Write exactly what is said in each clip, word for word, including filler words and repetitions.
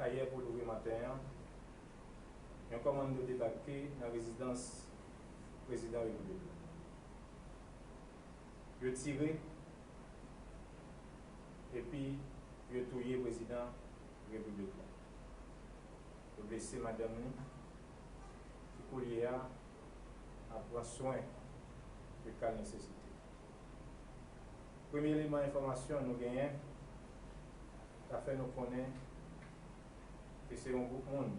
Ayè pou leve maten an, yon kòmando debake nan rezidans prezidan repiblik la. Yo tire epi yo touye prezidan repiblik la. Yo blese madanm li, ki koulye a ap pran swen de kal nesesite. Premye eleman enfòmasyon nou genyen ka fè nou konnen ke se yon gwoup moun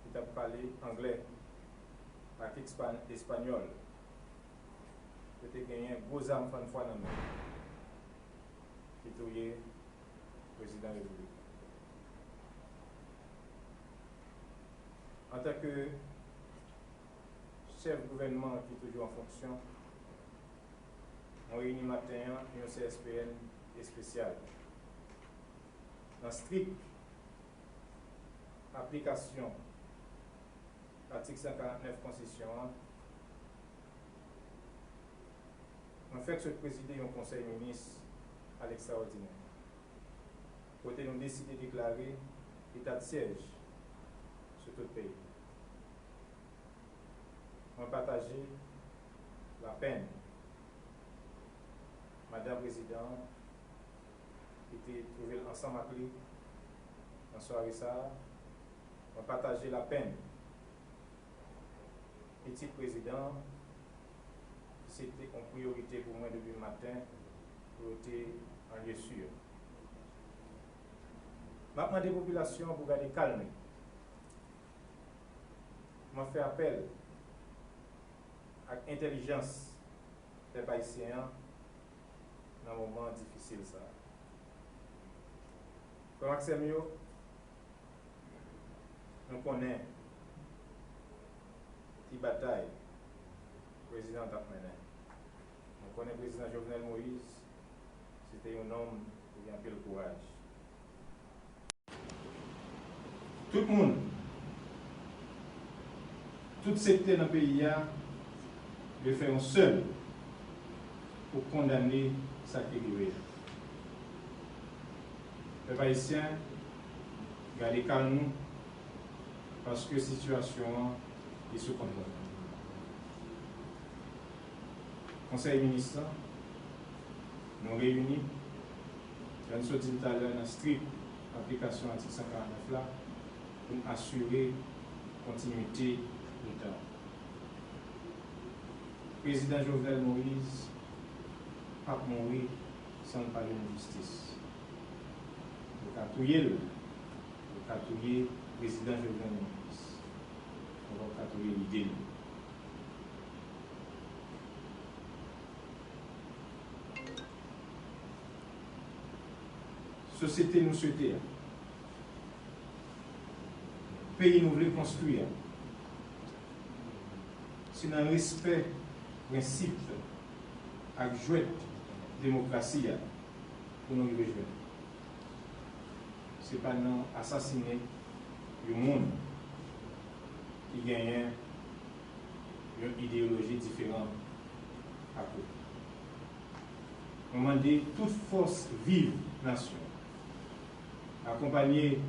ki t ap pale anglè ak espa-, espanyòl. Yo te genyen gwo zam fannfwa nan men ki touye prezidan repiblik la. Antanke chèf gouvènman ki toujou an fonksyon, mwen reyini maten an yon C S P N espesyal. Nan strik aplikasyon atik san karant nèf konstitisyon an, mwen fèk sot prezide yon konsèy minis a lekstraòdinè, kote nou deside deklare eta de syèj sou tout peyi a. Mwen pataje lapenn madan prezidan an ki te twouve l ansanm ak li nan sware sa a. Mwen pataje lapenn pitit prezidan an, ki se te yon priyorite pou mwen depi maten, pou yo te an lye si. M ap mande popilasyon an pou gade kalm li. M ap fè apèl ak entèlijans pèp ayisyen an nan moman difisil sa a. Frè m ak sè m yo, nou konnen ki batay prezidan an t ap mennen. Nou konnen prezidan Jovenel Moïse, se te yon nonm ki gen anpil kouraj. Tout moun, tout sektè nan peyi a, dwe fè yon sèl pou kondane sa ki rive a. Pèp ayisyen, gade kalm nou, paske sitiyasyon an li sou kontwòl. Konsèy minis lan, nou reyini, jan n sot di l talè, nan strik aplikasyon atik san karant nèf la, pou n asire kontinwite Leta. Prezidan Jovenel Moïse p ap mouri san l pa jwenn jistis. Yo ka touye l, yo ka touye prezidan Jovenel Moïse. Yo p ap ka touye lide l. Sosyete nou swete a, peyi nou vle konstwi a, se nan respè prensip ak jwèt demokrasi a pou nou rive jwenn. Se pa nan asasinen yon moun ki genyen yon ideyoloji diferan ak ou. Mwen mande tout fòs viv nasyon akonpanye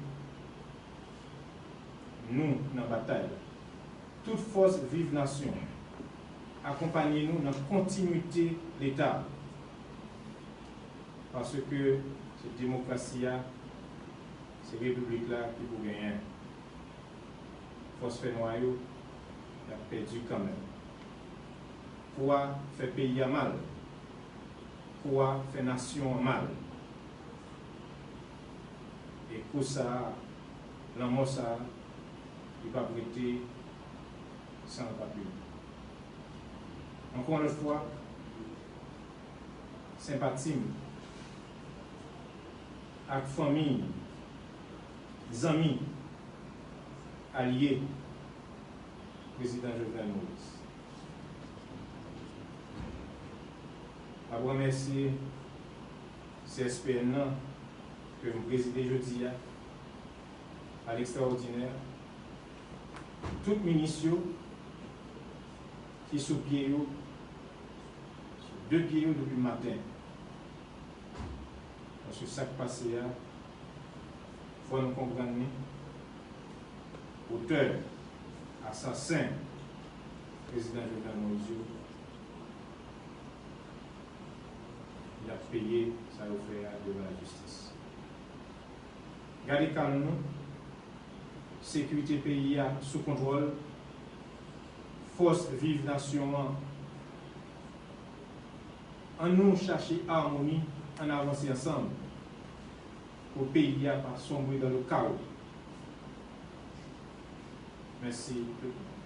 nou nan batay la. Tout fòs viv nasyon akonpanye nou nan kontinwite Leta. Paske se demokrasi a, se repiblik la ki pou genyen. Fòs fènwa yo, y ap pèdi kanmenm. Kou a fè peyi a mal. Kou a fè nasyon an mal. E kou sa a, lanmò sa a, li p ap rete san l pa pini. Ankò yon lòt fwa, senpati m ak fanmi, zanmi, alye prezidan Jovenel Moïse. M ap remèsye C S P N nan ke m prezide jodi a, a lekstraòdinè, tout minis yo ki sou pye yo, sou de pye yo depi maten. Paske sa k pase a, Fò nou konprann li, otè, asasen prezidan Jovenel Moïse yo, y ap peye sa yo fè a devan lajistis. Gade kalm nou, sekirite peyi a sou kontwòl, fòs viv nasyon an. An nou chache amoni, ann avanse ansanm pou peyi a pa sombre dans le chaos. Mèsi tout moun.